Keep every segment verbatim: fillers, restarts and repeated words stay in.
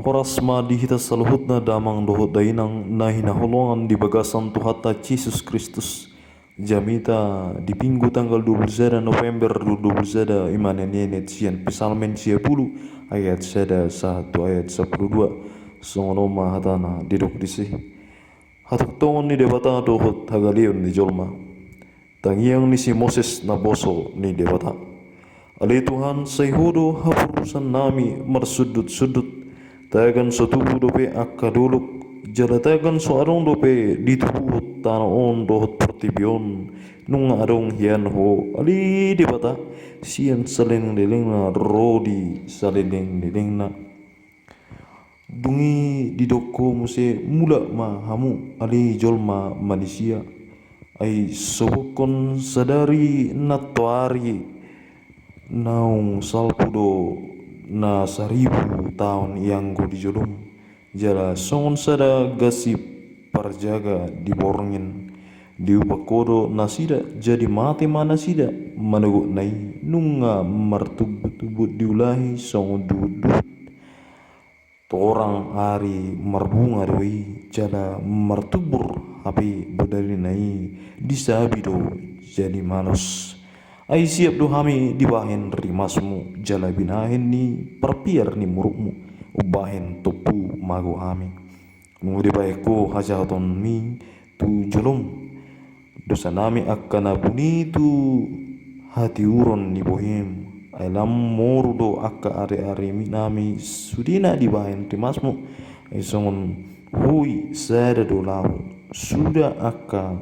Horas ma di hita saluhutna damang dohot dainang na hinaholongan di bagasan Tuhanta Jesus Kristus. Jamita di Minggu tanggal dua puluh sada November dua ribu dua puluh sada, i ma na nienet sian Psalmen sia pulu ayat sada sahat tu ayat sampulu dua. Songon on ma hatana didok disi. Hatongtongon ni Debata dohot hagaleon ni jolma. Tangiang ni si Moses naposo ni Debata. Ale Tuhan, sai Ho do haporusannami marsundutsundut. Tagan so tubu dope angka dolok, jala tagan so adong dope ditubuhon tano on dohot portibi on, nunga adong hian Ho, ale Debata, sian salelenglelengna ro di salelenglelengna. Dung i didok Ho muse, mulak ma hamu, ale jolma manisia. Ai sobokhon sadari nantoari naung salpu do na saribu taon ianggo di jolom, jala songon sada gasi parjaga di borngin. Diupak Ho do nasida, jadi mate ma nasida manogot na i, nunga martumbuttumbut diulahi songon duhutduhut. Torang ari marbunga do i, jala martumbur hape bodari na i, disabi do jadi malos. Ai siap do hami dibahen rimasmu, jala binahen ni parpiar ni murukmu, umbahen tompu mago hami. Nunga dibahen Ho hajahatonmi tu jolom, dosanami angka na buni tu hatiuron ni bohim. Ai lam moru do angka arearenami sudena dibahen rimasmu. Ai songon hoi sada do laho suda angka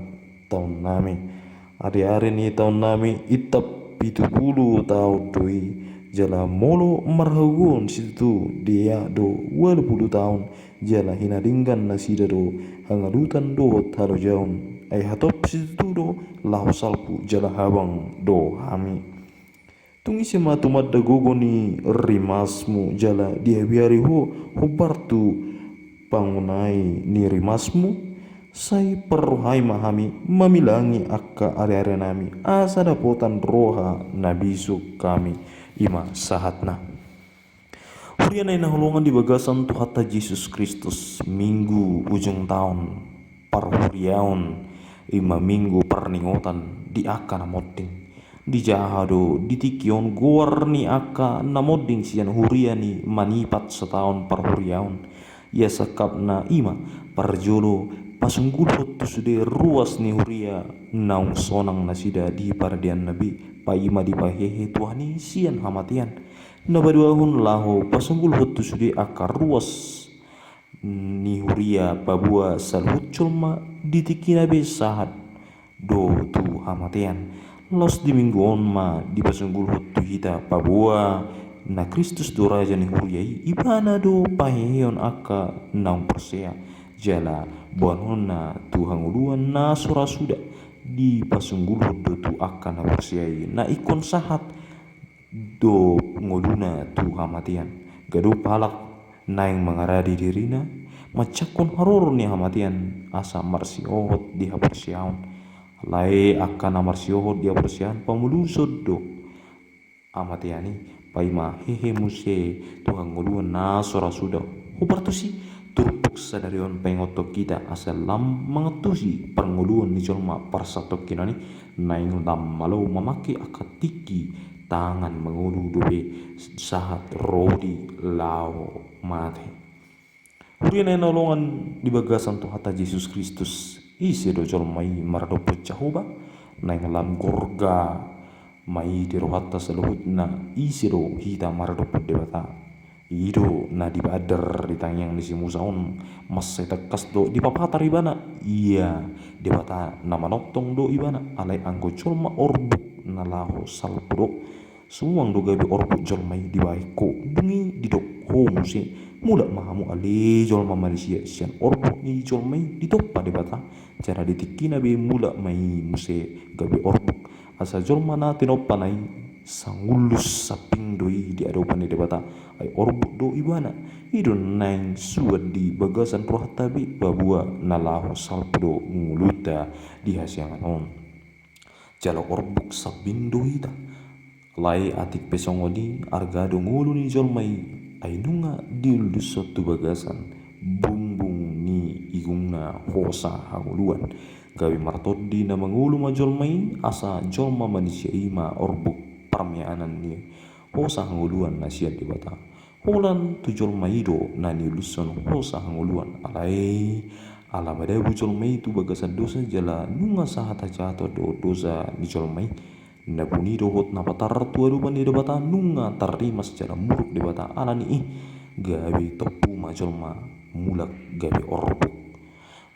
taonnami. Areare ni taonnami intap pitu pulu taon do i, jala molo marhagogoon situtu dia do ualu pulu taon, jala hinadenggan nasida do hangalutan dohot halojaon. Ai hatop situtu do laho salpu, jala habang do hami. Tung ise ma tumanda gogo ni rimasmu, jala diabiari Ho hombar tu pangunai ni rimasmu? Sai parrohai ma hami mamilangi angka arearenami, asa dapotan roha na bisuk hami. I ma sahatna. Huria na hinaholongan di bagasan Tuhanta Jesus Kristus, Minggu ujung taon, parhuriaon, i ma minggu parningotan di angka na monding. Dijaha do di tingki on goar ni angka na monding sian huria ni manipat sataon parhuriaon. Ia sangkapna i ma, parjolo, pasunggulhon tu sude ruas ni huria naung sonang nasida di paradianna be, paima dipahehe Tuhan i sian hamatean. Na paduahon, laho pasunggulhon tu sude angka ruas ni huria paboa saluhut jolma di tingkina be sahat do tu hamatean. Laos di minggu on ma dipasunggulhon tu hita paboa na Kristus do raja ni huria i, ibana do paheheon angka naung porsea, jala boanonna tu hangoluan na so ra suda. Dipasunggulhon do tu angka na porsea i na ingkon sahat do ngoluna tu hamatean. Gabe do halak naeng mangaradi dirina, manjangkon haroro ni hamatean asa marsiohot di haporseaon. Alai angka na marsiohot di haporseaon pamuluson do hamatean i, paima hehe muse tu hangoluan na so ra suda. Hombar tusi, turpuk sadari on paingothon hita asa lam mangantusi parngoluon ni jolma parsatongkinan i, naeng lam malo mamangke angka tingki tangan mangolu dope sahat ro di laho mate. Huria na hinaholongan di bagasan Tuhanta Jesus Kristus, ise do jolma i maradophon Jahowa? Naeng lam gorga ma i di rohanta saluhutna, ise do hita maradophon Debata. I do na dibandar di tangiang ni si Musa on, mansai tangkas do dipapatar ibana. Ia Debata na manongtong do ibana, alai anggo jolma orbuk na laho salpu do. Sumuang do gabe orbuk jolma i dibahen Ho. Dung i didok Ho muse, mulak ma hamu ale jolma manisia. Sian orbuk ni jolma i ditompa Debata, jala di tingkina be mulak ma i muse gabe orbuk. Asa jolma na tinompana i sangullus sambing do i di adopan ni Debata, ai orbuk do ibana. I do naeng suan di bagasan rohanta be paboa na laho salpu do ngolunta di hasiangan on. Jala orbuk sambing do hita. Alai atik pe songon i, arga do ngolu ni jolma i Ai nunga diuldushon tu bagasan bungbung ni igungna hosa hangoluan. Gabe martondi na mangolu ma jolma i, asa jolma manisia i ma orbuk parmeanan ni hosa hangoluan na sian Debata. Holan tu jolma i do na niuldushon hosa hangoluan, alai ala madabu jolma i tu bagasan dosa jala nunga sahat hajahaton dohot dosa ni jolma i. Na buni dohot na patar tu adopan ni Debata nunga tarrimas jala muruk Debata alani i, gabe tompu ma jolma mulak gabe orbuk.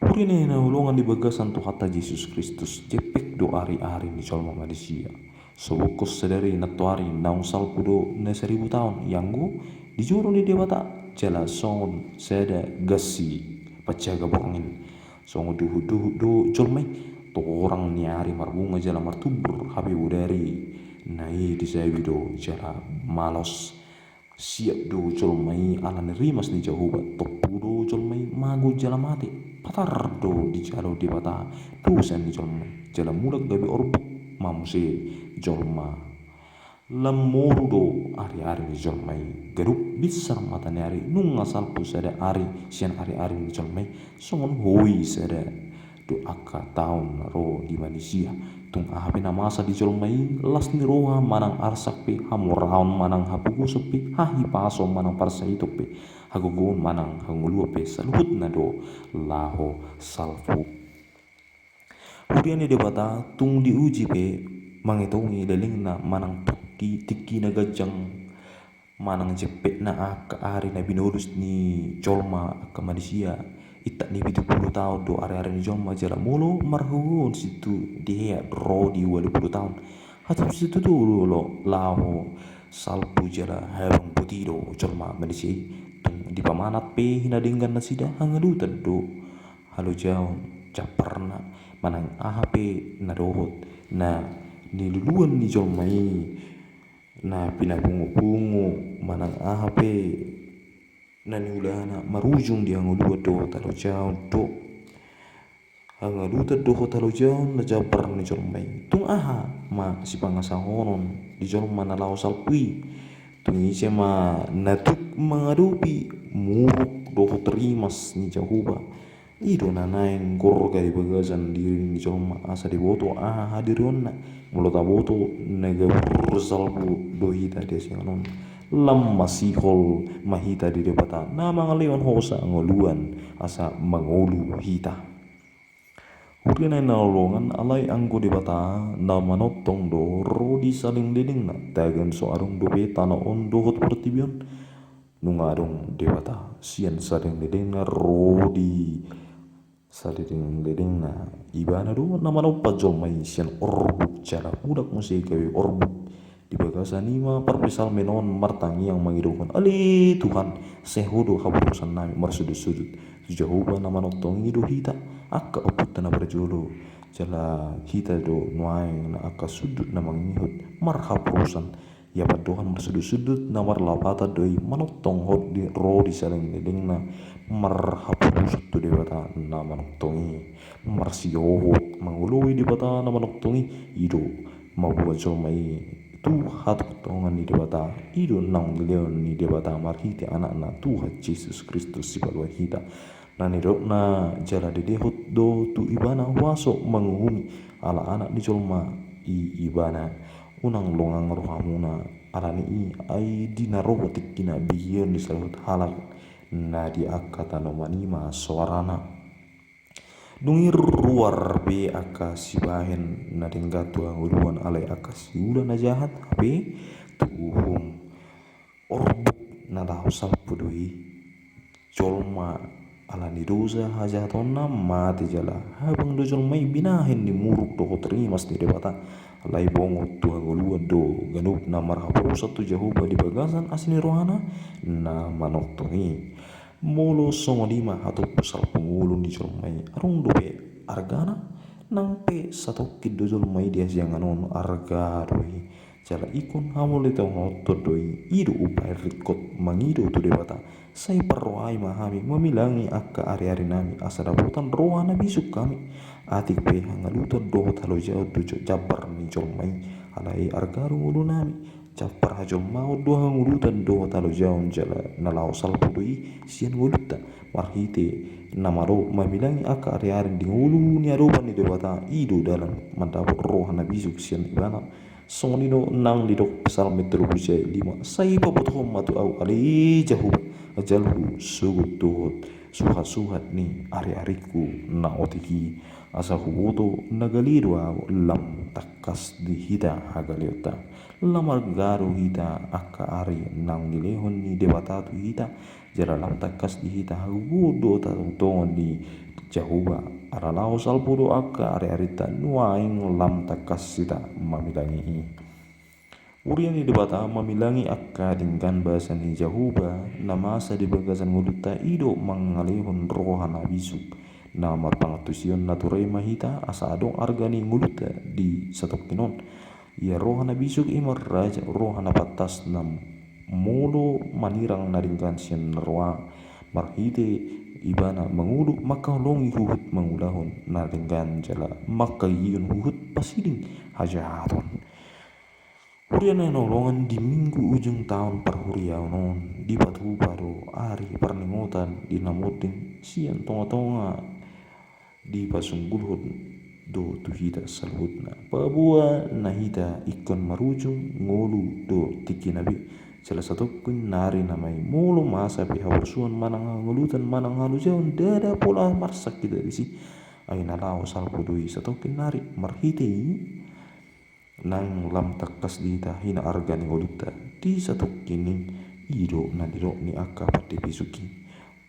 Huria na hinaholongan di bagasan Tuhanta Jesus Kristus, jempek do ari-ari ni jolma manisia. So bungkos sadari nantoari naung salpu do na saribu taon, ianggo di joro ni Debata jala songon sada gansi panjaga borngin. Songon duhut-duhut do jolma i, torang ni ari marbunga jala martumbur, hape bodari na i disabi do jala malos. Siap do jolma i alani rimas ni Jahowa, tompu do jolma i mago jala mate. Patar do dijalo Debata dosa ni jolma i, jala mulak gabe orbuk ma muse jolma. Lam moru do ari-ari ni jolma i, ganup binsar mata ni ari, nunga salpu sada ari sian ari-ari ni jolma i, songon hoi sada do angka taon na ro di manisia. Tung aha pe na masa di jolma i, las ni roha manang arsak pe, hamoraon manang hapogoson pe, hahipason manang parsahiton pe, hagogoon manang hangoluan pe, saluhutna do laho salpu. Huria ni Debata, tung diuji pe mangetongi lelengna manang tingki, tingki na ganjang manang jempekna angka ari na binolus ni jolma angka manisia. Intak ni pitu pulu taon do ari-ari ni jolma jala molo marhuhut situ diheat ro di ualu pulu taon. Hatop situ do laho salpu jala habang boti do jolma manisia i. Tung dipamanat pe hinadenggan nasida, hangalutan do halojaon jambarna manang aha pe na dohot na niluluan ni jolma i. Na pinapungu-pungu manang aha pe na niulana marujung di hangoluan dohot halojaon do hangalutan dohot halojaon na jambar ni jolma i. Tung aha ma sipangasahonon di jolma na laho salpu i? Tung ise ma na tuk mangadopi muruk dohot rimas ni Jahowa? I do na naeng gorga di bagasan diri ni jolma asa diboto aha hadirionna. Molo taboto na gabur salpu do hita di hasiangan on, lam masihol ma hita di Debata na mangalehon hosa hangoluan asa mangolu hita. Huria na hinaholongan, alai anggo Debata na manongtong do ro di saleleng-lelengna, tagan so adong dope tano on dohot portibi on. Nunga adong Debata sian saleleng-lelengna ro di saleleng-lelengna. Ibana do na manompa jolma i sian orbuk jala mulak muse gabe orbuk. Di bagasan i ma parpsalmen on martangiang mangidohon, ale Tuhan, sai Ho do haporusannami, marsudut-sudut tu Jahowa na manongtong i do hita, angka ompunta na parjolo. Jala hita do nuaeng na angka sundut na mangihut marhaporusan. Ia pandohan marsudut-sudut na marlapatan do i, manongtong hot di ro di saleleng-lelengna, marhaporusan tu Debata na manongtong i, marsihohot mangoloi Debata na manongtong i. I do mamboan jolma i tu hatongtongan ni Debata. I do naung dilehon ni Debata marhite Anakna Tuhan Jesus Kristus sipalua hita. Na nidokna jala dilehon do tu Ibana huaso manguhumi, ala Anak ni jolma i Ibana. Unang longang rohamuna alani i, ai di na ro tingkina begeon ni saluhut halak na di angka tanoman i ma soarana. Dung i ruar be angka sibahen na denggan tu hangoluan, alai angka siula na jahat hape tu uhum. Orbuk na laho salpu do i. Jolma ala ni dosa hajahatonna mate jala habang do jolma i binahen ni muruk dohot rimas ni Debata. Alai bongot tu hangoluan do ganup na marhaporusan tu Jahowa di bagasan asi ni rohana na manongtong i. Molo songon i ma hatop salpu ngolu ni jolma i, adong dope argana? Nang pe satongkin do jolma i di hasiangan on, arga do i. Jala ingkon hamauliatehononton do i. I do umbahen ringkot mangido tu Debata. Sai parrohai ma hami mamilangi angka ariarinami asa dapotan roha na bisuk hami. Atik pe hangaluton dohot halojaon do jo-, jambar ni jolma i. Alai arga do ngolunami. Campar hajolmaon do hangolutan dohot halojaon jala na laho salpu do i sian ngolunta. Marhite na malo mamilangi angka ariari di ngolu ni adopan ni Debata, i do dalan mandapot roha na bisuk sian Ibana. Songon i do nang didok Psalmen tolu pulu sia lima, sai pabotohon ma tu ahu ale Jahowa, ajalhu sogot dohot suhatsuhat ni ariarikku na otik i, asa huboto na gale do ahu. Lam tangkas di hita hagaleonta. Lam arga do hita angka ari naung nilehon ni Debata tu hita, jala lam tangkas di hita hagogoon dohot hatongtongon ni Jahowa. Ala laho salpu do angka ariarinta nuaeng lam tangkas hita mamilangi i. Huria ni Debata, mamilangi angka denggan basa ni Jahowa na masa di bagasan ngolunta i do mangalehon roha na bisuk. Na marpangantusion na tutu ma hita asa adong arga ni ngolunta di satongkin on. Ia roha na bisuk i ma raja, roha na pantas na molo manirang na denggan sian na roa. Marhite ibana mangolu mangkaholongi huhut mangulahon na denggan jala mangkagigion huhut pasiding hajahaton. Huria na hinaholongan, di minggu ujung taon parhuriaon on dipatupa do ari parningotan di na monding sian tongatonga, dipasunggulhon do tu hita saluhutna. Paboa na hita ingkon marujung ngolu do tingkina be. Jala satongkin nari nama i molo masa pe haporsuan manang hangolutan manang halojaon, ndada pola marsak hita disi. Ai na laho salpu do i satongkin nari. Marhite i nang lam tangkas di hita hina arga ni ngolunta di satongkin i. I do na nidok ni angka pande bisuk i.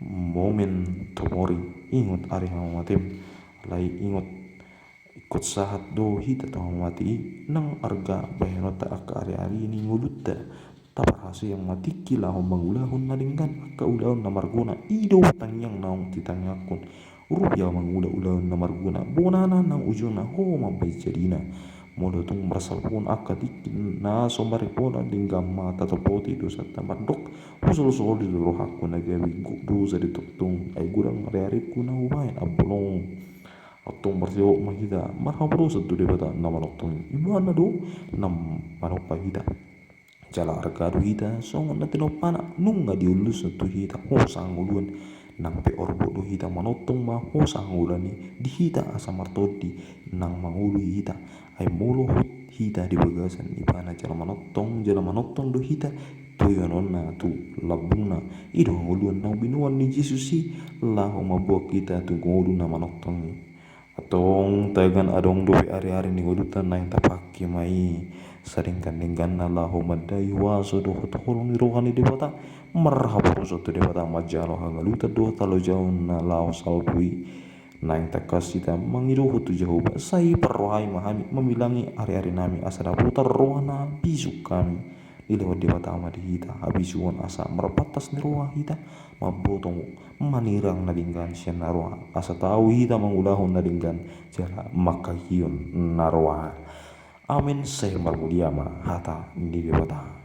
Momen tumori, ingot ari hamamatem. Alai ingot, ingkon sahat do hita tu hamamate i. Nang arga bahenonta angka ariari ni ngolunta. Taparhaseang ma tingki laho mangulahon na denggan, angka ulaon na marguna. I do tangiang naung titangiangkon. Rupia mangula ulaon na marguna, bonana nang ujungna ho mambahen jadina. Molo tung marsalpuhon angka tingki na so maripola, denggan ma tatopoti dosanta mandok: Husolsoli do rohangku na gabe gok dosa di tongtong, ai godang ariarikku na hubahen ambolong. Antong marsihohot ma hita marhaposan tu Debata na manongtong i. Ibana do na manompa hita. Jala arga do hita songon na tinompana, nunga diulusna tu hita hosa hangoluan. Nang pe orbot do hita, manongtong ma hosa hangoluan i di hita asa martondi nang mangoloi hita. Ai molo hot hita di bagasan ibana jala manongtong, jala manongtong do hita tu ihononna tu lambungna. I do hangoluan naung binoan ni Jesus i laho mamboan hita tu ngolu na manongtong i. Antong tagan adong dope ariari ni ngolunta, naeng tapangke ma i sadenggan-dengganna laho mandai huaso dohot holong ni roha ni Debata. Marhaposan tu Debata manjalo hangolutan dohot halojaon na laho salpu i. Naeng tangkas hita mangido tu Jahowa, sai parrohai ma hami mamilangi ariari nami asa dapotan roha na bisuk hami. Dilehon Debata ma di hita habisuhon asa marpantas ni roha hita mamboto manirang na denggan sian na roa, asa tau hita mangulahon na denggan jala mangkagigion na roa. Amen. Sai marmulia ma hata ni Debata.